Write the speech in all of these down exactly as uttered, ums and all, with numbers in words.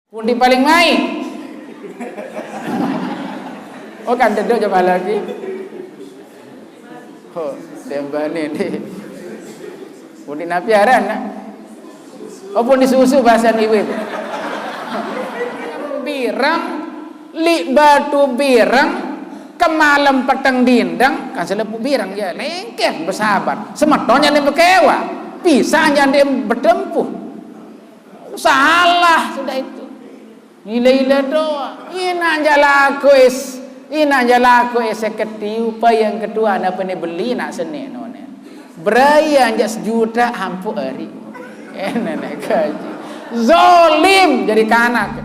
Pundi paling mai? Oh, kan dedok coba lagi. Oh, tembane, Dik. Pundi napi aran, nak? Oh, pundi susu bahasa ibu. Bireng, lik batu bireng, kemalem peteng dindeng, kan selepu bireng ya, lengket bersahabat. Semeton yang bekewa, bisa jadi bertempuh. Salah sudah itu. Ila-ila doa. Ina jalako es, ina jalako es ketiu, payang ketua, apa ni beli nak seni none. Berai anjak sejuta hampuk hari. Eh, nenek gaji. Zolim jadi kanak.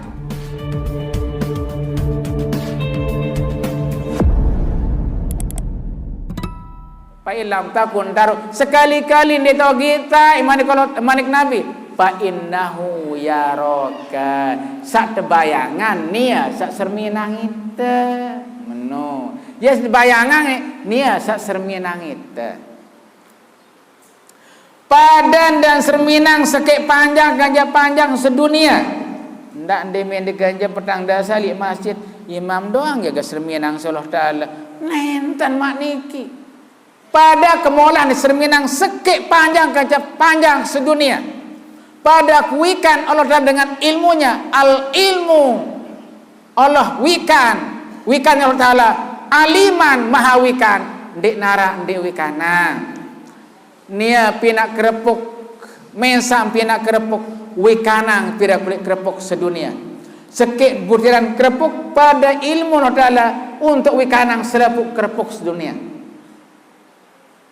Fa in lam takun tarahu, sekali-kali ndak tau kita, imanik Allah, imanik Nabi. Fa innahu yaraka. Sak tebayangan nia sak serminang ite. Meno. Ya, sak tebayangan, eh, nia sak serminang ite. Padan dan serminang sekek panjang, ganja panjang sedunia. Ndak ndemen diganja petang dasa lik masjid. Imam doang jaga serminang Allah Taala. Nenten mak niki. Pada kemolah ni serminang sekek panjang, ganja panjang sedunia. Pada kuikan Allah Taala dengan ilmunya, al ilmu. Allah wikan, wikan Allah Taala, aliman, maha wikan, ndik narak, ndik wikanang. Nia pinak kerepuk, mesam pinak kerepuk, wikanang pira kulit kerepuk sedunia. Sekek butiran kerepuk pada ilmu Allah Taala untuk wikanang selepuk kerepuk sedunia.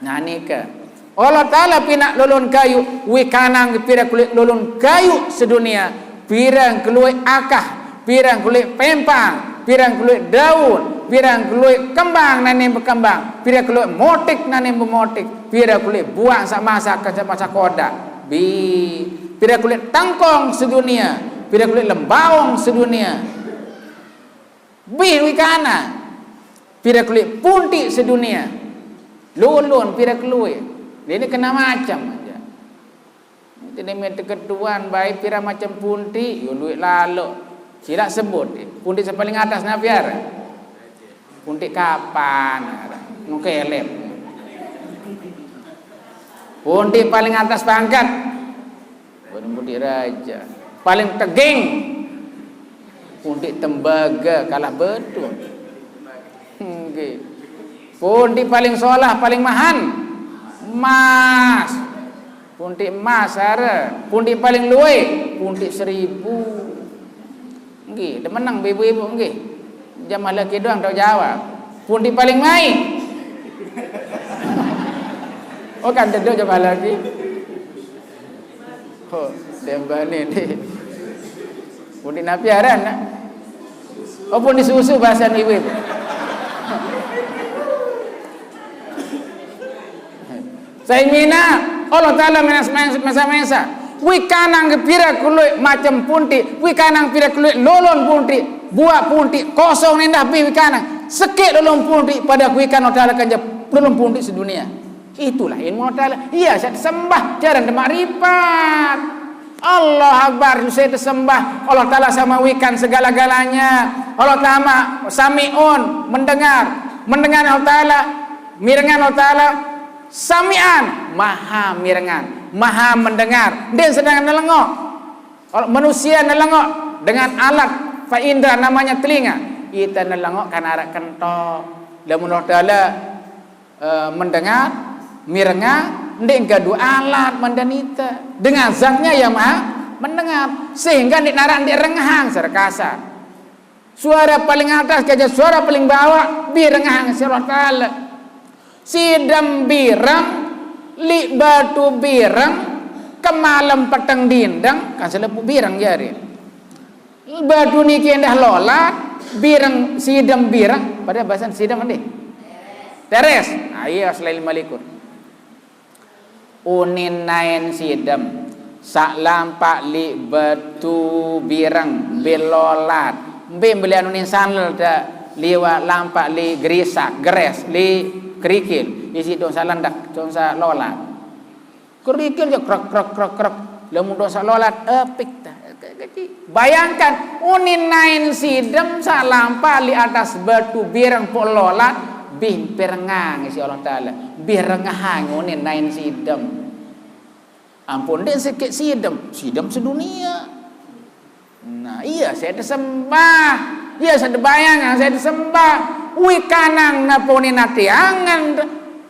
Nah, nika. Allah Taala pinak lolon kayu, wikanang pira kulit lolon kayu sedunia, pirang keluik akah, pirang keluik pempang, pirang keluik daun, pirang keluik kembang nane berkembang, pirang keluik motik nane bermotik, pirang keluik buah sak masak, sak masak kodak. Bi, pirang kulit tangkong sedunia, pirang kulit lembaung sedunia. Bih wikanang. Pira keluik puntik sedunia. Lolon pira keluik. Ini kena macam aja. Ini minta ketuan baik pira macam puntik, yo luik lalu. Silak sebut. Puntik sepaling atas napi aran? Puntik kapan? Nukelep. Puntik paling atas pangkat. Badan puntik raja. Paling teging. Puntik tembaga kalah betul. Nggih. Puntik paling solah, paling mahan. Emas. Puntik emas, ara. Puntik paling luwe, puntik seribu. Nggih, demenang ibu-ibu, nggih. Jamaah laki doang tau jawab. Puntik paling mai. Oh, kan dedok jamaah laki. Oh, tembane, Dik. Puntik napi aran, nak? Oh, puntik susu bahasa ibu-ibu. Saimina Allah Taala menas-, mes-, mesa-mesa. Wikanang pira kulit macam puntik, wikanang pira kulit lolon puntik, buah puntik, kosong nendah bih wikanang. Sekek lolon puntik pada wikan Allah Taala kanja lolon puntik sedunia. Itulah ilmu Allah Taala. Ia saya sembah, jarang demak ripat. Allah Akbar, saya tersembah. Allah Taala sama wikan segala-galanya. Allah Taala Samiun, mendengar. Mendengar Allah Taala, mirengan Allah Taala, Samian, maha mirengan, maha mendengar. Dia sedang nelengok. Kalau manusia nelengok dengan alat fa indra namanya telinga. Kita nelengok kan arak kentok. Lamun Allah Taala, eh, mendengar, mirenga, ndik gaduh alat mandanita. Dengan zatnya yang maha mendengar. Sehingga ndik narak ndik rengahang secara kasar. Suara paling atas kaja suara paling bawah, bi rengahang si Allah Taala. Sidem bireng, lik batu bireng, kemalem peteng dindeng, kan selepu bireng jari. Batu niki endah lolat, bireng, sidem bireng, pada bahasan sidem endi? Teres. Ah, iya, selain malikur. Unin naen sidem, sak lampak li betu bireng, bi lolat. Mbe belian unin sandal te liwat lampak li gerisak, geres, li kerikil. Isi dong sak lendak, dong sak lolat. Kerikil je krek, krek, krek, krek. Lamun dong sak lolat, epik ta. Jadi, bayangkan, unin naen sidem saq lampaq leq atas batu bireng pok lolat, bih perengang isiq Allah Taala, bih rengahang unin naen sidem. Ampun ndeq sekeq sidem, sidem sedunie. Nah, ie saq tesembah, ie saq tebayangang saq tesembah, wikanang naponin ate angen,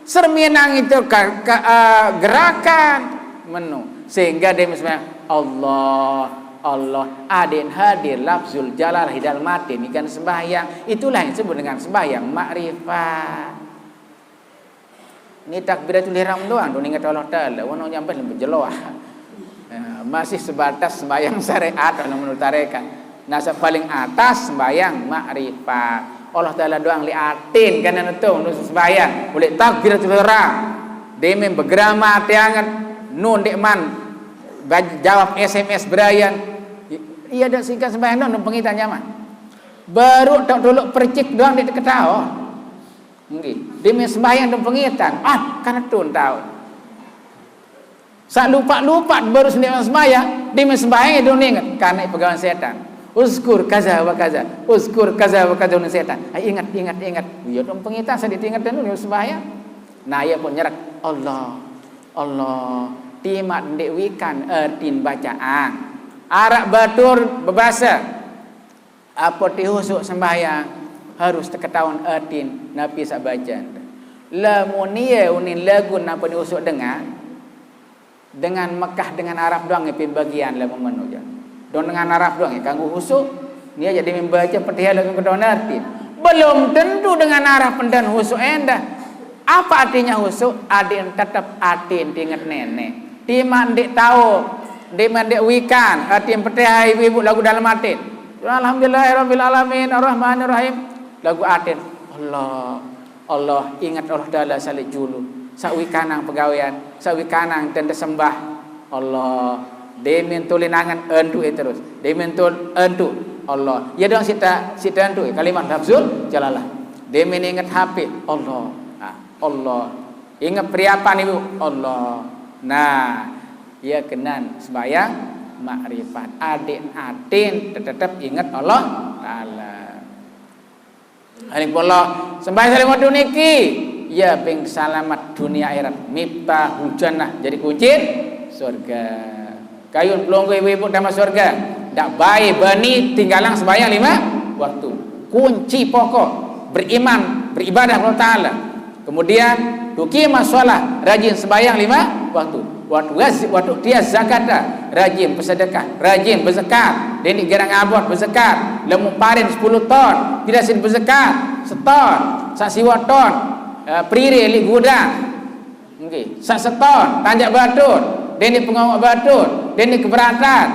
serminang itu ka, ka, eh, gerakan, menu. Sehingga dia sembahyang, Allah, Allah, adeqn hadir lafzul jalalah di dalem ate, nike sembahyang. Itulah yang disebut dengan sembahyang makrifat. Ni takbiratul ihram doang, tuh inget Allah Taala, wono nyampe lebih jeloah. Eh, masih sebatas sembahyang syariat, kalau menurut tarekat. Nah, saq paling atas sembahyang makrifat. Allah Taala doang leq atin, kan anu tuh, nu sembahyang, uleq takbiratul ihram. Demen begerama ate anget, nu ndeqman baj-, jawab S M S berayan. Ie ndeq singkat sembahyang doang, pengitan nyaman. Baru tok dulu percik doang ndeq teketaoq. Nggih, demen sembahyang dong pengitan. Ah, kan tun taoq. Saq lupaq-lupaq baru sendeq sembahyang, demen sembahyang dong inget, karena pegawean setan. Uzkur kaza wa kaza, uzkur kaza wa kaza, setan. Ai, inget, inget, inget. Ie dong pengitan, saq ditinget dulu sembahyang. Nah, ie pun nyerek, Allah, Allah. Timaq ndeq wikan ertin bacaan. Araq batur bebase, apoq tehusuq sembahyang, harus teketaun ertin napi saq bacen. Lamun ie unin lagu napi husuq dengan, dengan Mekah, dengan Arab doang pembagian lamun menu jaq. Dong dengan Arab doang kanggo husuq, nie jaq demen bace Fatihah laguq ketaun ertin. Belum tentu dengan Arab endah husuq endah. Apa artinya husuq? Adeqn tetep atin tinget Neneq. Timaq ndeq taoq, ndeqman ndeq wikan, atin Fatihah ibu-ibu laguq dalem atin. Alhamdulillahirabbil alamin, arrahmanirrahim. Laguq atin, Allah, Allah, inget Allah Taala saq leq julu, saq wikanang pegawean, saq wikanang tende sembah. Allah, demen tulin angen entuq terus. Demen tul entuq. Allah. Ie doang site, site entuq kalimat lafzul jalalah. Demen inget H P, Allah. Ah, Allah. Inget periapan ibu, Allah. Nah, ie kenan sembahyang makrifat. Adeqn atin tetep inget Allah Taala. Alif Allah, sembahyang salawat niki, ie ping selamet dunie akhirat, miftahul jannah, jari kuncin surge. Kayun pelungguh ibu-ibu tamat surge, ndak bae bani tinggalang sembahyang lime waktu. Kunci pokok beriman, beribadah kepada Allah Taala. Kemudian, tuqimas shalah, rajin sembahyang lime waktu. Wa tu'ti zakata, rajin besedekah, rajin bezekat. Ndeq gerang abot bezekat, lamun paren sepulu ton, pire side bezekat? Seton, saq siwaq ton, eh, perire leq gudang. Nggih, saq seton tanjak batur, ndeq pengawak batur, ndeq keberatan.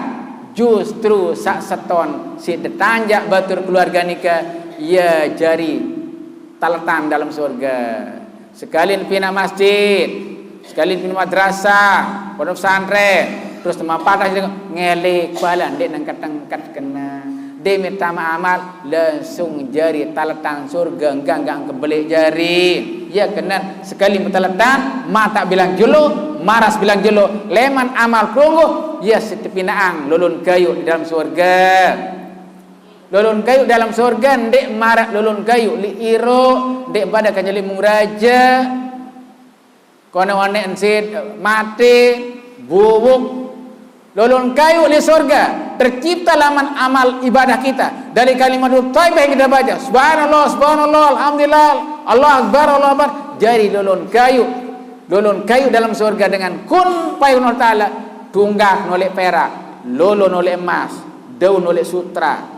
Justru saq seton siq tetanjak batur keluarge nike, ie jari taletan dalem surge. Sekalian pinaq masjid, sekalian pinaq madrasah, pondok pesantren, terus teman patah ngelek bala ndeq nengket-nengket kene. Demen tamaq amal, langsung jari taletan surge, enggak-enggak kebeleq jari. Ie kenen sekalian betaletan, mataq bilang jelo, maras bilang jelo, leman amal pelungguh, ie siq tepinaqang lolon kayuq di dalem surge. Lolon kayuq dalem surge ndeq maraq lolon kayuq leq iruq, ndeq pade kance leq mung raje. Kono oneq ensit mate, buwuq. Lolon kayuq leq surge tercipta laman amal ibadah kita. Dari kalimatul thayyibah yang kita baca, subhanallah, subhanallah, alhamdulillah, Allahu akbar, Allahu akbar. Jari lolon kayuq, lolon kayuq dalem surge dengan kun fayakun Allah Taala, tunggak noleq perak, lolo noleq emas, daun noleq sutra.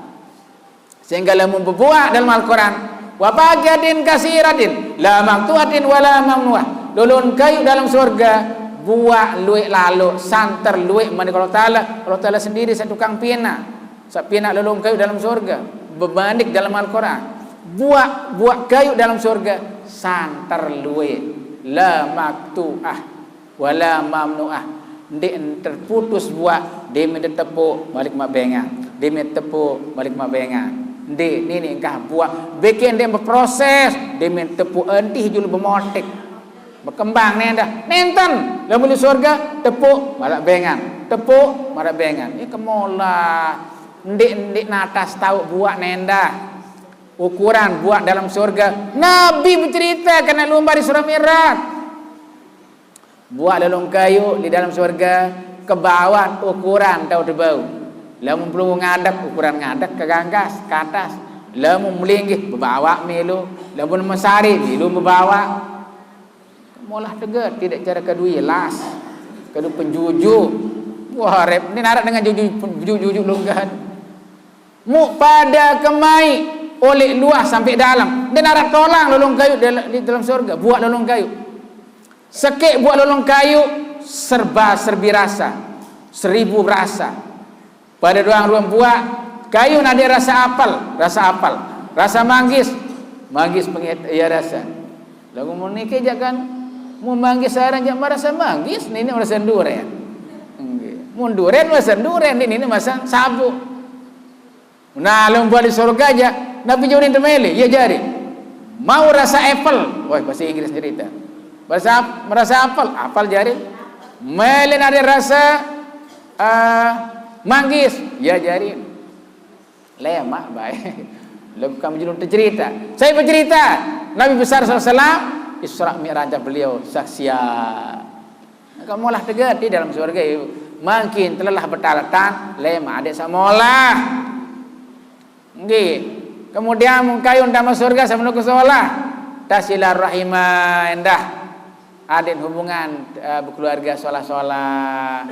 Sehingga lamun bebuaq dalem Al-Quran, wa fakihatin kasiratin, la maqtu'atin wa la mamnu'ah. Lolon kayuq dalem surge, buaq lueq laloq, santer lueq, manik Allah Taala. Allah Taala sendiri saq tukang pinaq. Saq pinaq lolon kayuq dalem surge, bemanik dalem Al-Quran. Buaq, buaq kayuq dalem surge, santer lueq, la maqtu'ah wala mamnu'ah. Ndeq terputus buaq, demen tetepuq malik maq bengan, demen tetepuq malik maq bengan. Ndeq nini engkah buaq, bekeq ndeq beproses, demen tetepuq entih julu bemotik. Bekembang ne endah. Nenten, lamun leq surge, tepuq malik bengan. Tepuk, maraq bengan. Ih, kemolah. Ndeq, ndeq natas tauq buaq ne endah. Ukuran buaq dalem sorge. Nabi becerite kene lumbar Isra Mi'raj. Buaq lolong kayuq leq dalem sorge kebawaq ukuran tauq tebau. Lamun pelungguh ngadek, ukuran ngadek ke gangkas, ke atas. Lamun melinggih, bebawaq milu. Lamun mesari, milu bebawaq. Molah teget, tideq care kedue las, kedue penjujuk. Wah, rep, ni narak dengan jujuk, jujuk, jujuk longgan. Muq pade kemai oleq luah sampe dalem. Ndeq naraq tolang lolong kayuq dal-, leq dalem sorge, buaq lolong kayuq. Sekeq buaq lolong kayuq, serba serbi rasa, seribu rasa. Pade doang ruen buaq, kayuq nadeq rase apel, rase apel, rase manggis, manggis penget-, ie rase. Laguq mun nike jaq kan, mun manggis aran jaq merase manggis, nine merase duren. Nggih. Mun duren merase duren, nine merase sabuq. Nah, lamun bale sorge jaq, napi jaq unin temele? Ie jari, "Mau rasa apel." Wah, bahasa Inggris cerite. Merasa ap-, merasa apel, apel jari. Mele nadeq rasa, eh, manggis, ie jari. Lemaq bae. Laguq kami julun tecerite. Saya bercerita, Nabi besar sallallahu alaihi wasallam, Isra Mi'raj beliau saksian. Engka molah tegeti dalem sorge, mangkin telelah betaletan, lemaq adeq saq molah. Nggih. Kemudian mun kayun tame sorge saq menu ke solah, tasilarahima endah. Adeqn hubungan, eh, bekeluarge solah-solah.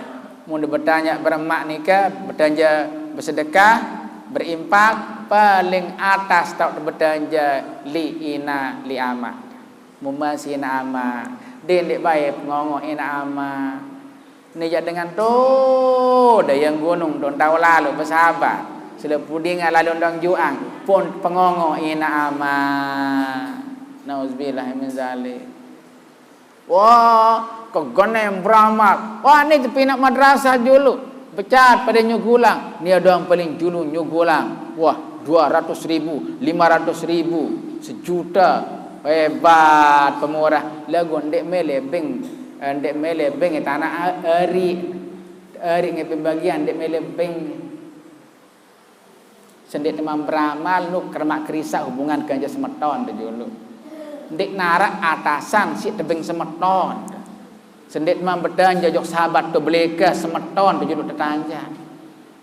Mun betanjaq beremaq nike, betanjaq besedekah, berinfak, paling atas tauq betanjaq leq inaq, leq amaq. Mun masih inaq amaq, ndeq, ndeq bae pengongoq inaq amaq. Ni jaq dengan to, dayang gunung, don tao lalo besabar. Seleq pudingan lalo ndang juang, pun pengongoq inaq amaq. Nauzubillah min zalik. Wah, kegeneng beramal. Wah, ni tepinaq madrasah julu. Becat pade nyugulang. Ni doang paling julu nyugulang. Wah, dua ratus ribu, lima ratus ribu, sejuta. Hebat pemurah. Laguq ndeq mele beng, eh, ndeq mele beng tanaq a-, ari. Ari nge pembagian ndeq mele beng. Sendeq temam beramal, nu keremaq kerisaq hubungan kance semeton te julu. Ndeq naraq atasan siq tebeng semeton. Sendeq temam betanjaq jok sahabat to beleke semeton te julu tetanjaq.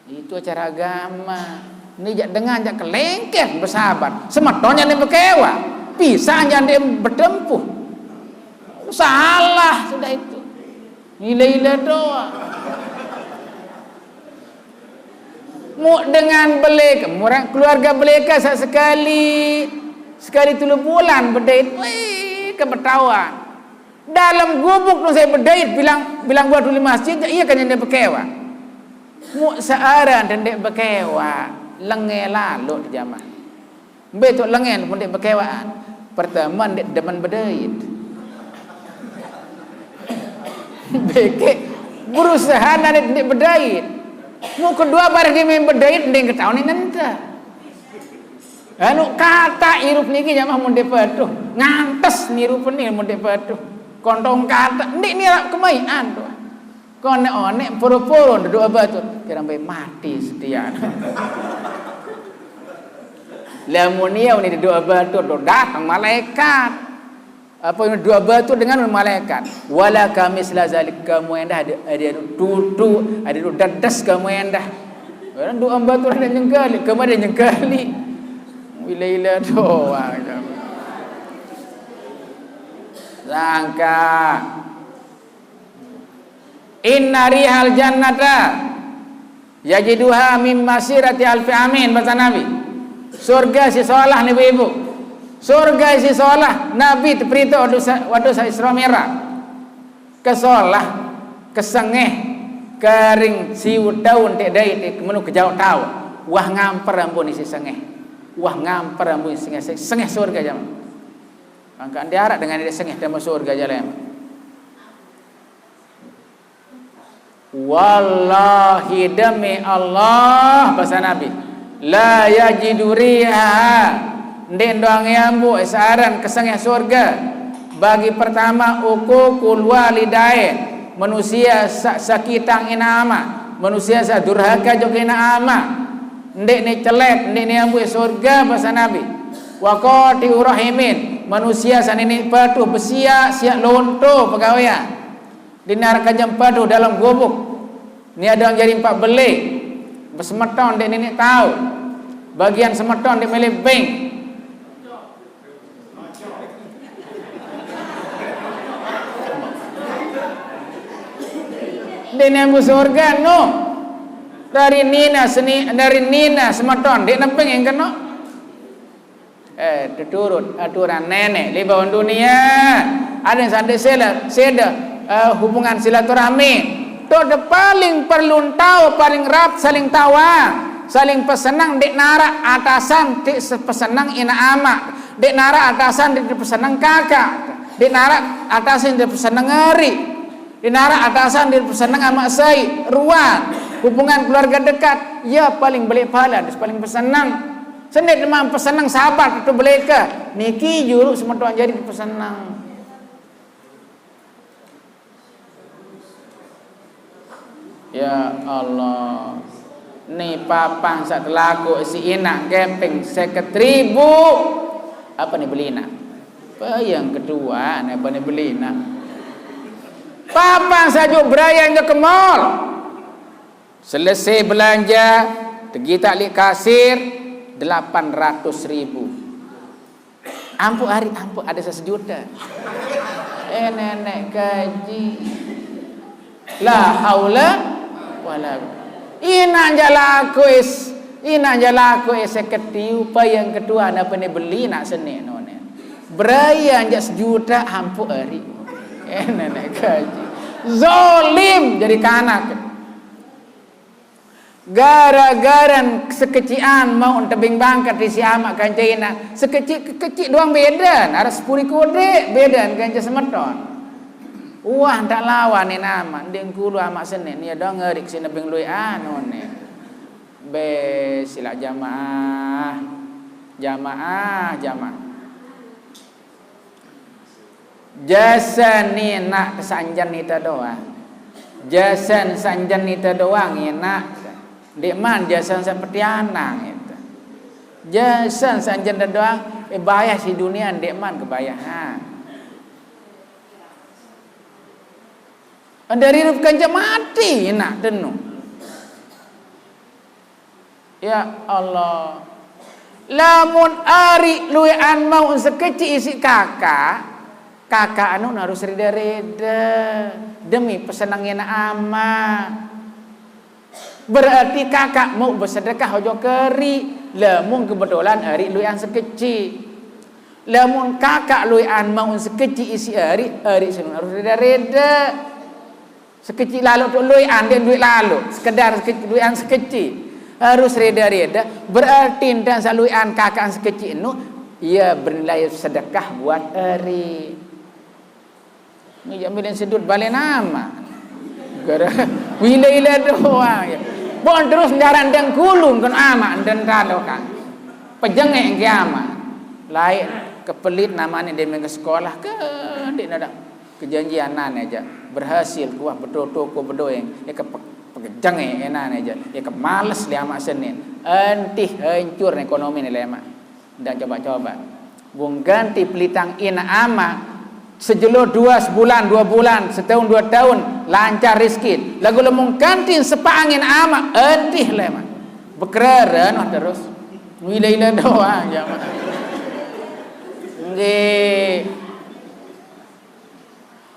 Itu acara agama. Ni jaq dengan jaq kelengkeh besahabat. Semeton jaq ndeq bekewaq. Pisah jaq ndeq betempuh. Salah sudah itu. Ile-ile doang. Muq dengan beleke, murang keluarge beleke saq sekali, sekali telu bulan bedait, wih, kebetaoan. Dalem gubuk nu sai bedait, bilang, bilang batu leq masjid, ie kan ndeq bekewaq. Muq searan ndeq bekewaq, lenge lalo te jaman. Mbe toq lengen mun ndeq bekewaqan? Pertame, ndeq demen bedait. Bekeq berusahe nadeq ndeq bedait. Muq kedue bareh ndeq mele bedait, ndeq ketaon nente. Anu kata irup niki jamah mun ndeq patuh. Ngantes nirup ni mun ndeq patuh. Kontong kata, ndeq niraq kemaiqan tuh. Koneq-oneq poro-poro ndeq doa batur, kira mbe mati sedian. Lamun ie unin doa batur, do dateng malaikat. Apa doa batur dengan malaikat? Wala kamisla zalik, kamu endah ade, ade anu tutu, ade anu dedes kamu endah. Orang doa batur ade nyenggali, kamu ade nyenggali. Ila-ila doang. Sangka. Inna rihal jannata yajiduha min masirati alfi amin, base Nabi. Surge siq solah, ibu-ibu. Surge siq solah, Nabi teperite wadu sa-, wadu saq Isra Mi'raj. Kesolah, kesengeh, kering siu taun ndeq dait, menu kejaoq taoq. Wah ngamper ambun isiq sengeh. Wah ngamper ambun isiq sengeh, sengeh surge jaman. Angkaq ndeq araq dengan ndeq sengeh tame surge jaq leman. Wallahi, demi Allah, base Nabi, la yajidu rihaha, ndeq ndoang yambuq saq aran kesengeh surge, bagi pertama uququl walidain, Manusia saq sakitang inaq amaq, manusia saq durhaka jok inaq amaq, ndeqne celet, ndeqne ampuq surga, base Nabi. Wa qati'u rahimin, manusia saq niniq petuh besiaq, siaq lonto pegawean. Ndeqne araq kance petuh dalem gubuk. Ni adang jari empaq beleq, besemeton ndeq niniq tao. Bagian semeton ndeq mele bank. Ndeqne ampuq surga, no. Dari nine seni, dari nine semeton, ndeqne bank yang keno. Eh, teturut aturan neneq leq bawang dunie. Adeq saq ndeq sele-, sede, eh, hubungan silaturahmi. Toq de paling perlu tao, paling rap saling tawang, saling peseneng, ndeq naraq atasan ndeq se-, peseneng inaq amaq, ndeq naraq atasan ndeq peseneng kakaq, ndeq naraq atasan ndeq peseneng eriq. Ndeq naraq atasan ndeq peseneng amaq sai, ruan, hubungan keluarga dekat, ie paling beleq pahale, terus paling peseneng. Sendeq demen peseneng sahabat tu beleke, niki juluq semeton jari peseneng. Ya Allah, ni papan saq telakoq isiq inaq kepeng seket ribu. Ape ni beli inaq? Ape yang kedua, ne ape ni beli inaq? Papan saq jok beraye jok ke mall. Selesai belanja, tegitaq leq kasir, delapan ratus ribu. Ampuq ariq, ampuq, adeq saq sejute. Eh, neneq kaji. La haula wala. Inaq jaq lakoq is-, inaq jaq lakoq is seket ribu, paye yang kedua, ne ape ni beli inaq seni none. Beraye jaq sejute, ampuq ariq. Eh, neneq kaji. Zolim jari kanak. Gara-gara sekeciqan mauq tebeng bangket isiq amaq kance inaq. Sekeciq-keciq doang bedan, araq sepuri kodeq bedan kance semeton. Wah, ndeq lawan inaq amaq, ndeq kulu amaq seni, ie doang ngeriq siq nebeng lueqan, one. Be, silaq jamaah. Jamaah, jamaah. Jasen inaq saq njen ite doang. Jasen saq njen ite doang inaq. Ndeqman jasen saq petianang ite. Jasen saq njen ite doang, eh, bayah siq dunie ndeqman kebayah. Ha. Dari irup kance mati inaq tenu. Ya Allah. Lamun ariq lueqan mauq sekeciq isiq kakaq, kakaq anu harus reda-reda demi peseneng inaq amaq. Berarti kakaq mauq besedekah ojok keriq, lamun kebetulan ariq lueqan sekeciq. Lamun kakaq lueqan mauq sekeciq isiq ariq, ariq senun harus reda-reda. Sekeciq laloq toq lueqan, ndeq lueq laloq, sekedar sekeciq, lueqan sekeciq. Harus reda-reda, berarti ntan saq lueqan kakaqn sekeciq enu, ie bernilai sedekah buat ariq. Ni jaq milen sedut balen amaq. Gara wile-ile doang, ya. Bon terus ndaraq ndeq kulu ngen amaq, ndeq taloq kan. Pejengeq nge amaq. Laeq kepelit namane ndeq mengke sekolah, ke ndeq nadaq. Kejanjian nane jaq berhasil kuah bedo toko bedoeng, ye ke pe-, pejengeq enane jaq, ye ke males leq amaq seni. Entih hancur ekonomine leq amaq. Ndeq coba-coba. Bung ganti pelitang inaq amaq, sejelo dua, sebulan, dua bulan, setahun, dua tahun, lancar rizki. Laguq lamun ganti sepaqang inaq amaq, entih leq amaq. Bekereren wah terus. Wile-ile doang, ya, Maq. Nggih.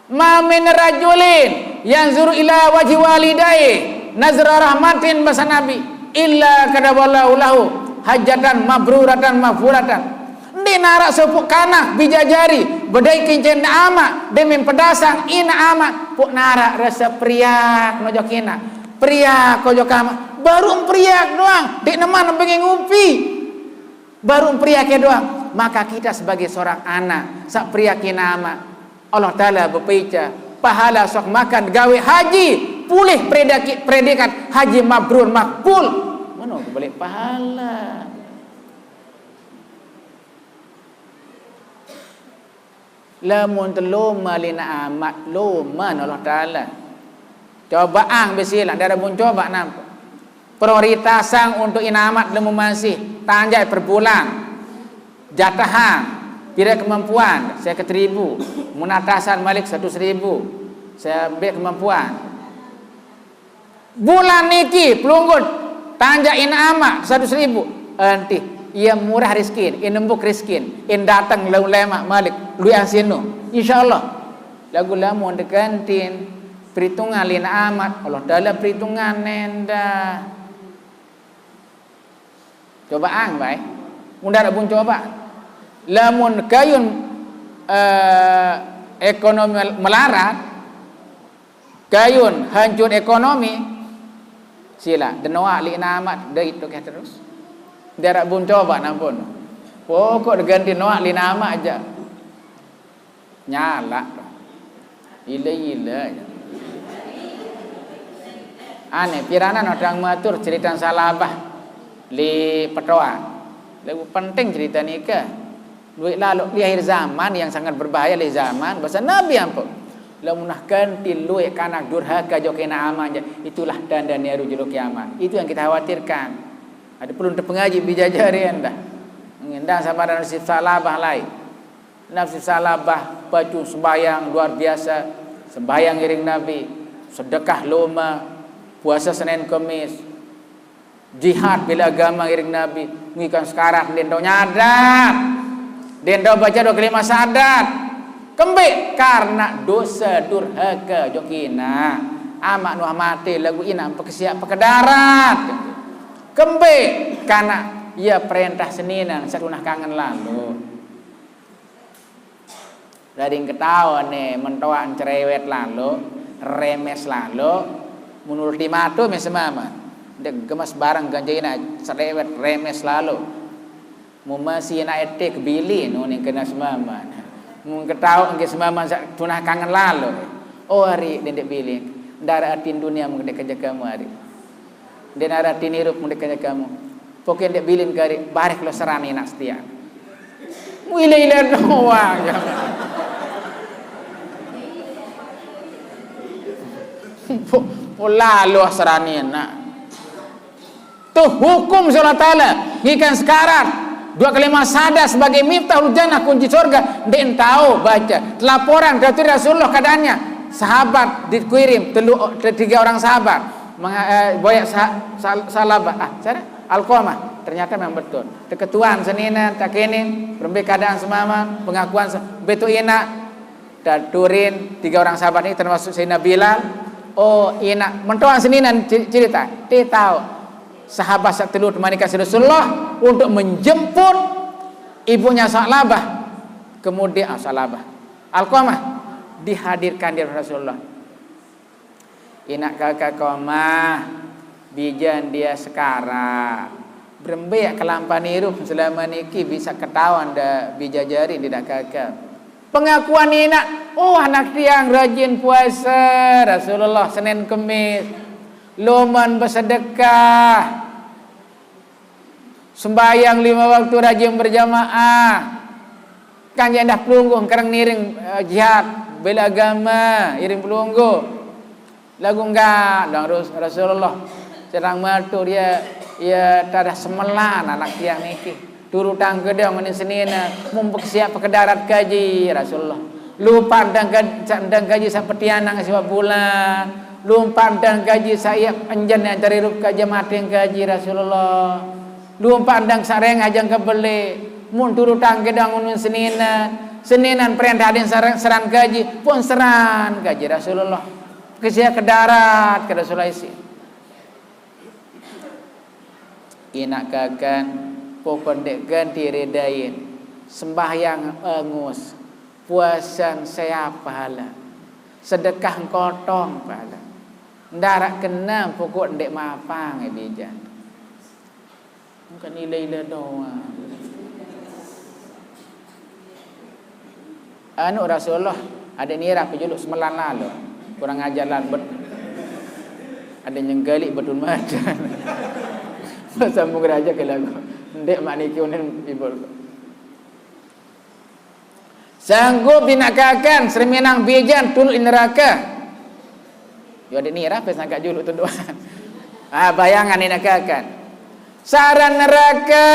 Ma min rajulin yanzuru ila wajhi walidayhi nazra rahmatin, base Nabi, illa kataballahu lahu hajatan mabruratan maghfuratan. Ndeq naraq sopoq kanak bije jari bedait kance inaq amaq, dait mempedasang inaq amaq, poq naraq rase periak ojok inaq, periak ojok amaq, baruq periak doang, ndeq neman bengi ngupi. Baruq periak doang, maka kita sebagai seorang anak saq periak inaq amaq, Allah Taala bepaica pahala soq makan gawe haji, pulih predaki-, predikat haji mabrur makbul. Meno beleq pahala. Lamun telome leq inaq amaq, lomen Allah Taala. Coba'ang bisi lah, ndaraq bun coba nampe. Prioritasang untuk inamat lemu masih, tanjaq per bulan. Jatahan, pire kemampuan, seket ribu. Mun atasan malik seratus ribu. Sembe kemampuan. Bulan niki pelungguh tanjaq inamat seratus ribu. Enti, ie murah riskin, ie nembuk riskin, ie dateng leu lemaq malik, lueqan sinu. Insyaallah. Laguq lamun dekentin, peritungan lin amat, Allah Taala peritungan endah. Coba'ang bae. Mun ndaraq bun coba. Lamun kayun, eh, ekonomi melarat, kayun hancur ekonomi, sila, denoaq leq inamat, dait tuh terus. Ndaraq bun coba nampun. Pokok deganti noaq leq inamat jaq. Nyalaq. Ile-ile. Aneh, piranan odang matur cerita Salabah leq Petoan. Leq penting cerita nike. Lueq laloq leq akhir zaman yang sangat berbahaya leq zaman, base Nabi ampoq. Lamun nah kenti lueq kanak durhake jok inaq amaq jaq, itulah tande niru jelo kiamat. Itu yang kita khawatirkan. Ada perlu tepengaji bijajari endah. Ngendang sama ada nasib Salabah lain. Nasib Salabah, pacu sembahyang luar biasa, sembahyang ngiring Nabi, sedekah lome, puase Senin Kemis, jihad bela agama ngiring Nabi, ngikan sekarat, ndeq tao nyadat, ndeq tao bace due kalimat syahadat. Kembeq? Karena dose durhake jok inaq. Amaq nuah mate laguq inaq pekesiaq peke darat. Kembeq? Karena ie perentah seninen saq tunah kangen lalo. Dari ketaon ne mentoaq cerewet lalo, remes lalo, mun ultimatum me semaman. Ndeq gemes bareng kance inaq, cerewet, remes lalo. Mun masih inaq ete kebilin, uning kene semaman. Mun ketaoq engke semaman saq tunah kangen lalo. Oh, ari ndeq bilin. Ndaraq atin dunia mun ndeq kance kamu ari. Ndeq naraq tinirup mun ndeq kance kamu. Poke ndeq bilin kari, bareh lo seran inaq setia. Ile-ile doang. Po, po lalo seran inaq. Tuh hukum Allah Taala, ngikan sekarat. Due kalimat syahadat sebagai miftahul jannah, kunci surga. Ndeq tao bace. Laporan dari Rasulullah keadaannya. Sahabat dikirim telu, tiga orang sahabat. Menga-, eh, boyaq sa-, sal-, Salabah. Ah, siapa? Alqamah. Ternyata memang betul. Teketuan seninen, takenin, berembe keadaan semaman, pengakuan se-, betul inaq. Taturin tiga orang sahabat ini termasuk Sayyidina Bilal. Oh, inaq. Mentoan seninen ce-, cerita. Ndeq tao. Sahabat saq telu temanikan Rasulullah untuk menjemput ibunya Sa'labah. Kemudian, ah, Sa'labah. Alqamah dihadirkan di Rasulullah. Inaq kake Qamah, bijen die sekarat. Berembe kelampan irup selame niki bisa ketaon de bijajari ndeq kake. Pengakuan inaq, "Oh, anak tiang rajin puase, Rasulullah, Senin Kemis. Lomen besedekah. Sembahyang lime waktu rajin berjamaah." Kan jaq endah pelungguh kereng niring, eh, jihad, bela agame, iring pelungguh. Laguq enggak, dong Rus-, Rasulullah. Serang matur, ie, ie tadah semelan anak tiang niki. Turutang kedong unin senine, mun pekesiaq peke darat kaji Rasulullah. Lumpaq ndang kaj-, saq ndang kaji saq petianang siwaq bulan. Lumpaq ndang kaji saq ie enjen yang terirup kaji mating kaji Rasulullah. Lumpaq ndang saq rengah jangke beleq. Mun turutang kedong unin senine, seninen perentah adin seren-, seran kaji, pun seran kaji Rasulullah. Kesiaq ke darat, ke Rasulullah isi. Inaq kaken, pokok ndeq genti ridain. Sembahyang engus, puasen seap pahala. Sedekah engkotong pahala. Ndaraq kene pokok ndeq mapang, eh, bijen. Bukan ile-ile doang. Anu Rasulullah, adeq nirah pejuluk semelan lalo. Kurang ajar lan bet-, adeq nyenggeliq bedun macan. Sambung raja ke lagu. Ndeq maq niki unin ibul. Sanggup inaq kaken sereminang bijen tuluq nerake. Yo, adik nira pe sangka juluk tu doa. Ah, bayangan ni nak akan. Saran neraka,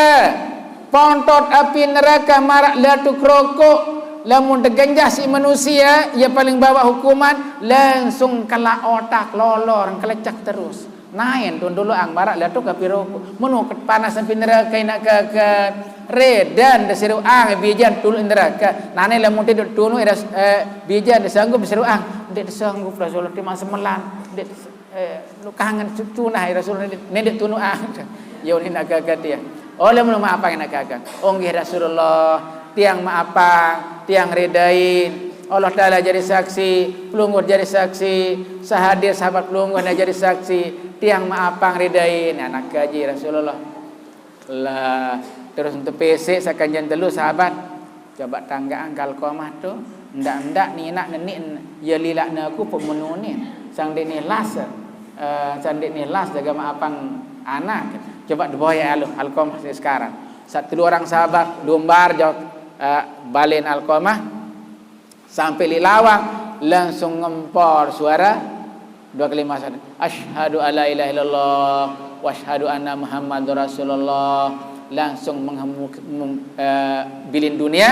pontot api neraka maraq latuk rokok. Lamun tegenjah siq manusie, ie paling bawaq hukuman, langsung kelaq otak, lolor, kelecek terus. Naen tunduluqang maraq latuk api rokok. Meno ke panas api neraka inaq keken. Redan de siruqang bijan tuluq neraka. Nane lamun te ndeq tunu, eh, bijan de sanggup siruqang. Ndeq sanggup, Rasulullah, timaq semelan. Ndeq Eh, lu kangen tu-, tunah, ya Rasulullah, ndeq, ndeq tunuq ah. Ya, ini nak gaga tiang. Oleh mulu maapang nak gaga. Oh, nggih, Rasulullah, tiang maapang, tiang ridain. Allah Taala jari saksi, pelungguh jari saksi, sahadir sahabat pelungguh na jari saksi, tiang maapang ridain. Nah, nak gaji Rasulullah. Lah, terus untuk pesek sakanjeng telu sahabat. Coba tanggaan Alqamah tu, ndaq-ndaq ni inaq neniq, ye lilaq ne aku pun menunin. Sang ndeq ni las, eh, sang ndeq ni las jage maapang anak. Coba deboyaq aluh Alqamah sekarang. Saq telu orang sahabat lumbar jok, eh, balen Alqamah. Sampai leq lawang, langsung ngempor suara dua kalimat syahadat. "Asyhadu alla ilaha illallah wa asyhadu anna Muhammadar Rasulullah." Langsung menghemu-, mem-, eh, bilin dunia,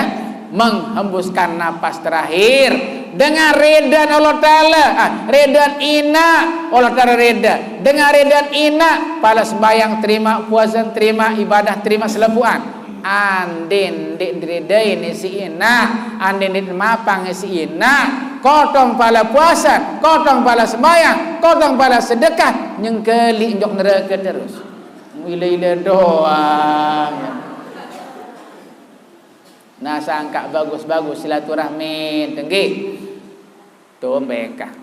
menghembuskan napas terakhir dengan redan Allah Taala. Ah, redan inaq, Allah Taala reda. Dengan redan inaq, pala sembahyang terima, puasa terima, ibadah terima, selembuan. Andin ndeq nridain isiq inaq, andin ndeq mapang isiq inaq, kotong pala puase, kotong pala sembahyang, kotong pala sedekah, nyengkeliq njok nerake terus. Ile-ile doang. Nah, sangkaq bagus-bagus silaturahmi, tenggih. Tuh, mbengkah.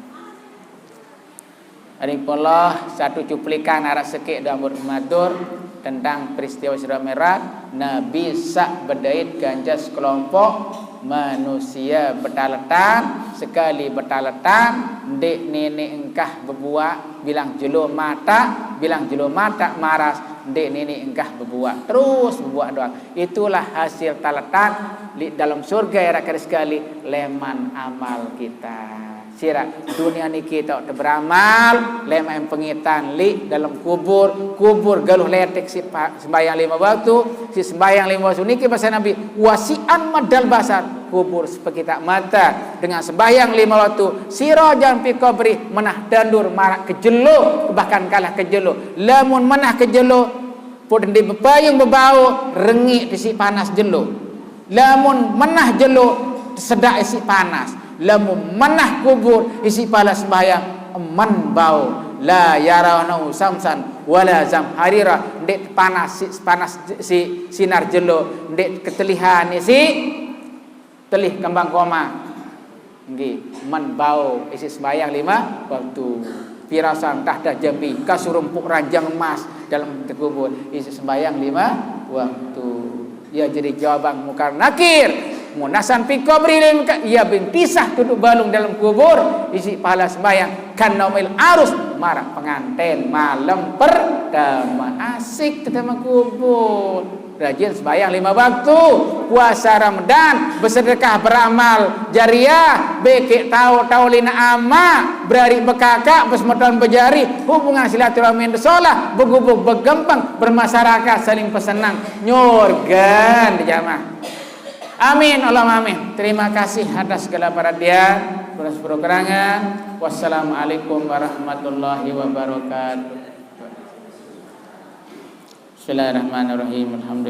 Aripun Allah, satu cuplikan araq sekeq doang buat pematur tentang peristiwa Isra Mi'raj, Nabi saq bedait kance sekelompok manusie betaletan, sekali betaletan, ndeq niniq engkah bebuaq, bilang jelo mataq, bilang jelo mataq maras, ndeq niniq engkah bebuaq. Terus bebuaq doang. Itulah hasil taletan leq dalem surge, araq sekali leman amal kita. Siraq, dunie niki taoq teberamal, leman pengitan leq dalem kubur, kubur galuh letek siq pa-, sembahyang lime waktu, siq sembahyang lime waktu niki base Nabi, wasi'an maddal basar, kubur sepekitaq mate, dengan sembahyang lime waktu, sirajan fi qabri, menah tandur maraq kejelo, bahkan kalah kejelo. Lamun menah kejelo, pun ndeq bepayung bebau, rengiq isiq panas jelo. Lamun menah jelo, sedaq isiq panas. Lamun menah kubur, isiq pala sembahyang, men bau. La yarawnahu syamsan wala zamharira, ndeq panas siq, panas siq sinar jelo, ndeq ketelihan isiq telih kembang koma. Nggih, men bau isiq sembahyang lime waktu. Firasan tahta jambi, kasurung puk ranjang emas dalem kubur, isiq sembahyang lime waktu. Ye jari jawaban Mungkar Nakir. Munasan fi qabri lil munkar, ye bintisah tuduk balung dalem kubur, isiq pala sembahyang. Kan naumil arus, maraq penganten malem pertama, asik teteme kubur. Rajin sembahyang lime waktu, puasa Ramadan, besedekah, beramal jariah, bekeq tao, tao line amaq, berariq bekakaq, besemeton bejari, hubungan silaturahmi solah, begubung begempeng, bermasyarakat, saling pesenang, nyurgen dijamah. Amin, Allahumma amin. Terima kasih atas segala perhatian, atas perorangan. Wassalamualaikum warahmatullahi wabarakatuh. Bismillahirrahmanirrahim. Alhamdulillah.